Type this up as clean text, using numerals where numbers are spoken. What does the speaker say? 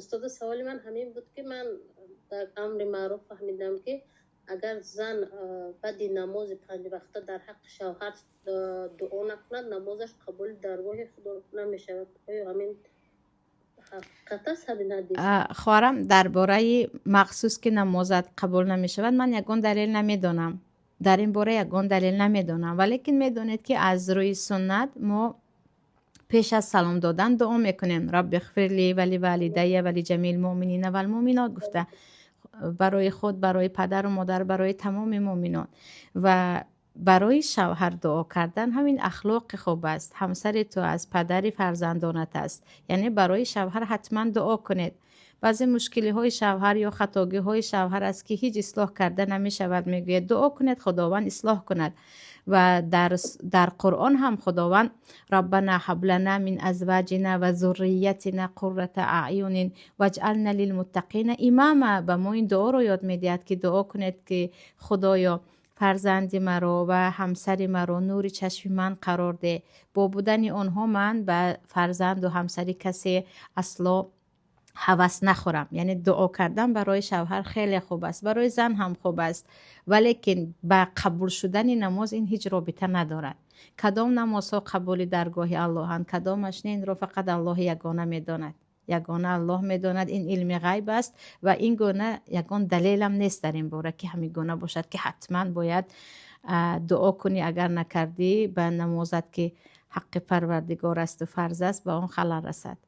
Устода, саволи ман ҳамин буд, ки ман дар амри маъруф фаҳмидам, ки агар зан баъди намози панҷвақта дар ҳаққи шавҳар дуо накунад, намозаш қабули даргоҳи Худо намешавад. Оё ҳамин ҳақиқат аст, ҳамин ҳадис? Хоҳарам, дар бораи махсус, ки намозат қабул намешавад, ман ягон далел намедонам. Дар ин бора ягон далел намедонам, валекин медонед, ки аз рӯи суннат мо пеш аз салом додан дуо мекунем: «رب اغفر لي ولوالدي ولجميع المؤمنين والمؤمنات» гуфта, барои худ, барои падару модар, барои тамоми муъминон. Ва барои шавҳар дуо кардан ҳамин ахлоқи хуб аст. Ҳамсари ту аст, падари фарзандонат аст, яъне барои шавҳар ҳатман дуо кунед. Баъзе мушкилиҳои шавҳар ё хатогиҳои шавҳар аст, ки ҳеҷ ислоҳ карда намешавад, мегӯяд, дуо кунед, Худованд ислоҳ кунад. Ва дар Қуръон ҳам Худованд «ربنا هب لنا من أزواجنا وذرياتنا قرة أعين واجعلنا للمتقين إماما» ба мо ин дуоро ёд медиҳад, ки дуо кунед, ки Худоё, фарзанди маро ва ҳамсари маро нури чашми ман қарор деҳ. Бо будани онҳо ман ба фарзанду ҳамсари касе асло ҳавас нахӯрам. Яъне дуо кардан барои шавҳар хеле хуб аст, барои зан ҳам хуб аст, валекин ба қабул шудани намоз ин ҳеҷ робита надорад. Кадом намозҳо қабули даргоҳи Аллоҳанд, кадомаш не, инро фақат Аллоҳи ягона медонад. Ягона Аллоҳ медонад, ин илми ғайб аст. Ва ин гуна ягон далелам нест дар ин бора, ки ҳамин гуна бошад, ки ҳатман бояд дуо кунӣ, агар накардӣ, ба намозат, ки ҳаққи Парвардигор асту фарз аст, ба он халал расад.